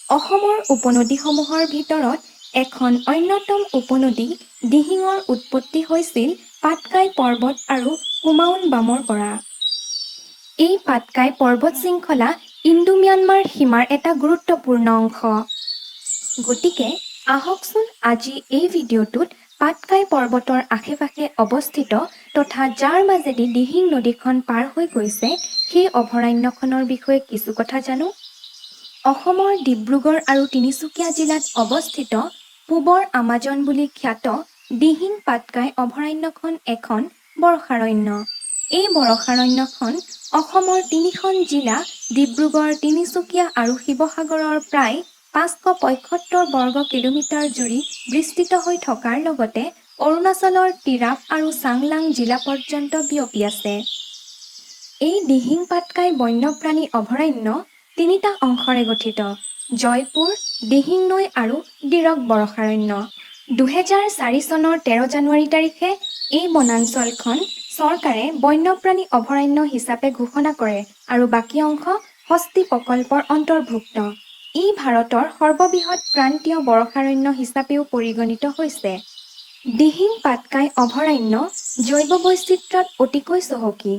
অসমৰ উপনদীসমূহৰ ভিতৰত এখন অন্যতম উপনদী দিহিঙৰ উৎপত্তি হৈছিল পাটকাই পৰ্বত আৰু কুমাওন বামৰ পৰা। এই পাটকাই পৰ্বত শৃংখলা ইণ্ডো ম্যানমাৰ সীমাৰ এটা গুৰুত্বপূৰ্ণ অংশ। গতিকে আহকচোন, আজি এই ভিডিঅ'টোত পাটকাই পৰ্বতৰ আশে পাশে অৱস্থিত তথা যাৰ মাজেদি দিহিং নদীখন পাৰ হৈ গৈছে, সেই অভয়াৰণ্যখনৰ বিষয়ে কিছু কথা জানো। অসমৰ ডিব্ৰুগড় আৰু তিনিচুকীয়া জিলাত অৱস্থিত পূবৰ আমাজন বুলি খ্যাত দিহিং পাটকাই অভয়াৰণ্যখন এখন বৰ্ষাৰণ্য। এই বৰ্ষাৰণ্যখন অসমৰ তিনিখন জিলা ডিব্ৰুগড়, তিনিচুকীয়া আৰু শিৱসাগৰৰ প্ৰায় 575 বৰ্গ কিলোমিটাৰ জুৰি বিস্তৃত হৈ থকাৰ লগতে অৰুণাচলৰ টিৰাপ আৰু চাংলাং জিলা পৰ্যন্ত বিয়পি আছে। এই দিহিং পাটকাই বন্যপ্ৰাণী অভয়াৰণ্য তিনিটা অংশৰে গঠিত: জয়পুৰ, দিহিং নৈ আৰু ডিৰক বৰ্ষাৰণ্য। 2004 চনৰ 13 জানুৱাৰী তাৰিখে এই বনাঞ্চলখন চৰকাৰে বন্যপ্ৰাণী অভয়াৰণ্য হিচাপে ঘোষণা কৰে আৰু বাকী অংশ হস্তী প্ৰকল্পৰ অন্তৰ্ভুক্ত। ই ভাৰতৰ সৰ্ববৃহৎ ক্ৰান্তীয় বৰ্ষাৰণ্য হিচাপেও পৰিগণিত হৈছে। দিহিং পাটকাই অভয়াৰণ্য জৈৱ বৈচিত্ৰ্যত অতিকৈ চহকী।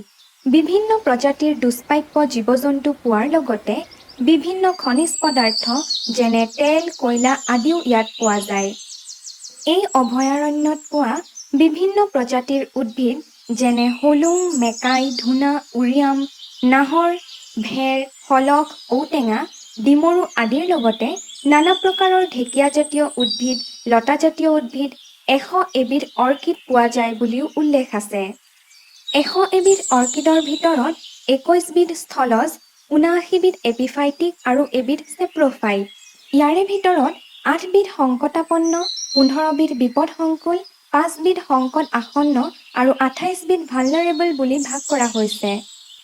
বিভিন্ন প্ৰজাতিৰ দুষ্প্ৰাপ্য জীৱ-জন্তু পোৱাৰ লগতে বিভিন্ন খনিজ পদাৰ্থ, যেনে তেল, কয়লা আদিও ইয়াত পোৱা যায়। এই অভয়াৰণ্যত পোৱা বিভিন্ন প্ৰজাতিৰ উদ্ভিদ, যেনে হোলোং, মেকাই, ধূনা, উৰিয়াম, নাহৰ, ভেৰ, শলখ, ঔটেঙা, ডিমৰু আদিৰ লগতে নানা প্ৰকাৰৰ ঢেকীয়াজাতীয় উদ্ভিদ, লতাজাতীয় উদ্ভিদ, 101বিধ অৰ্কিড পোৱা যায় বুলিও উল্লেখ আছে। 101বিধ অৰ্কিডৰ ভিতৰত 21বিধ স্থলজ, 79বিধ এপিফাইটিক আৰু এবিধ চেপ্ৰফাইট। ইয়াৰে ভিতৰত আঠবিধ সংকটাপন্ন, 15বিধ বিপদসংকুল, পাঁচবিধ সংকট আসন্ন আৰু 28বিধ ভালনাৰেবল বুলি ভাগ কৰা হৈছে।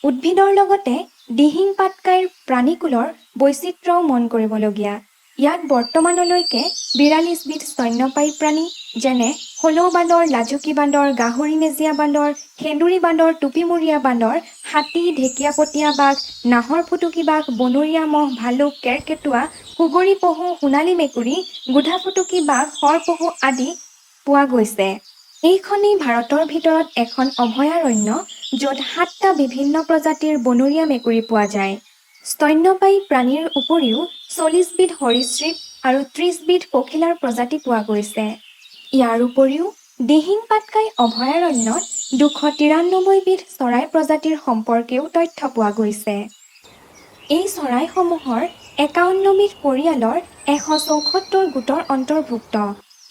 উদ্ভিদৰ লগতে দিহিং পাটকাইৰ প্ৰাণীকুলৰ বৈচিত্ৰ্যও মন কৰিবলগীয়া। ইয়াত বৰ্তমানলৈকে 42বিধ স্তন্যপায়ী প্ৰাণী, যেনে হলৌ বান্দৰ, লাজুকী বান্দৰ, গাহৰি নেজীয়া বান্দৰ, সেন্দুৰী বান্দৰ, টুপিমূৰীয়া বান্দৰ, হাতী, ঢেকীয়াপতীয়া বাঘ, নাহৰ ফুটুকী বাঘ, বনৰীয়া মহ, ভালুক, কেৰ্কেটুৱা, সুগৰী পহু, সোণালী মেকুৰী, গোধাফুটুকী বাঘ, শৰপহু আদি পোৱা গৈছে। এইখনেই ভাৰতৰ ভিতৰত এখন অভয়াৰণ্য, য'ত সাতটা বিভিন্ন প্ৰজাতিৰ বনৰীয়া মেকুৰী পোৱা যায়। স্তন্যপায়ী প্ৰাণীৰ উপৰিও 40বিধ সৰীসৃপ আৰু 30বিধ পখিলাৰ প্ৰজাতি পোৱা গৈছে। ইয়াৰ উপৰিও দিহিং পাটকাই অভয়াৰণ্যত 293বিধ চৰাই প্ৰজাতিৰ সম্পৰ্কেও তথ্য পোৱা গৈছে। এই চৰাইসমূহৰ 51বিধ পৰিয়ালৰ 174 গোটৰ অন্তৰ্ভুক্ত।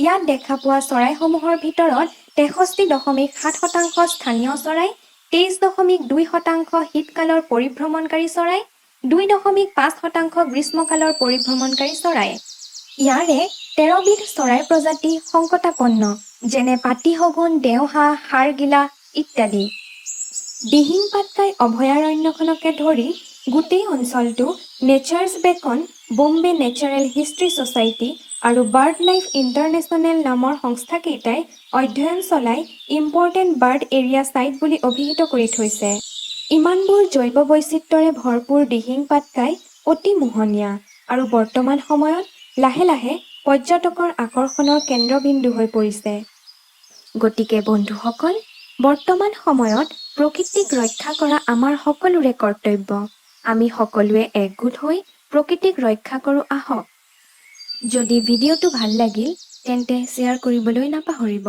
ইয়াত দেখা পোৱা চৰাইসমূহৰ ভিতৰত 63.7% স্থানীয় চৰাই, 23.2% শীতকালৰ পৰিভ্ৰমণকাৰী চৰাই, 2.5% গ্ৰীষ্মকালৰ পৰিভ্ৰমণকাৰী চৰাই। ইয়াৰে 13বিধ চৰাই প্ৰজাতি সংকটাপন্ন, যেনে পাতিশগুণ, দেওহাঁহ, হাড়গিলা ইত্যাদি। দিহিং পাটকাই অভয়াৰণ্যখনকে ধৰি গোটেই অঞ্চলটো nature's beacon, Bombay natural history society আৰু বাৰ্ড লাইফ ইণ্টাৰনেশ্যনেল নামৰ সংস্থাকেইটাই অধ্যয়ন চলাই ইম্পৰ্টেণ্ট বাৰ্ড এৰিয়া ছাইট বুলি অভিহিত কৰি থৈছে। ইমানবোৰ জৈৱ বৈচিত্ৰ্যৰে ভৰপূৰ দিহিং পাটকাই অতি মোহনীয়া আৰু বৰ্তমান সময়ত লাহে লাহে পৰ্যটকৰ আকৰ্ষণৰ কেন্দ্ৰবিন্দু হৈ পৰিছে। গতিকে বন্ধুসকল, বৰ্তমান সময়ত প্ৰকৃতিক ৰক্ষা কৰা আমাৰ সকলোৰে কৰ্তব্য। আমি সকলোৱে একগোট হৈ প্ৰকৃতিক ৰক্ষা কৰোঁ আহক। যদি ভিডিঅ'টো ভাল লাগিল, তেন্তে শ্বেয়াৰ কৰিবলৈ নাপাহৰিব।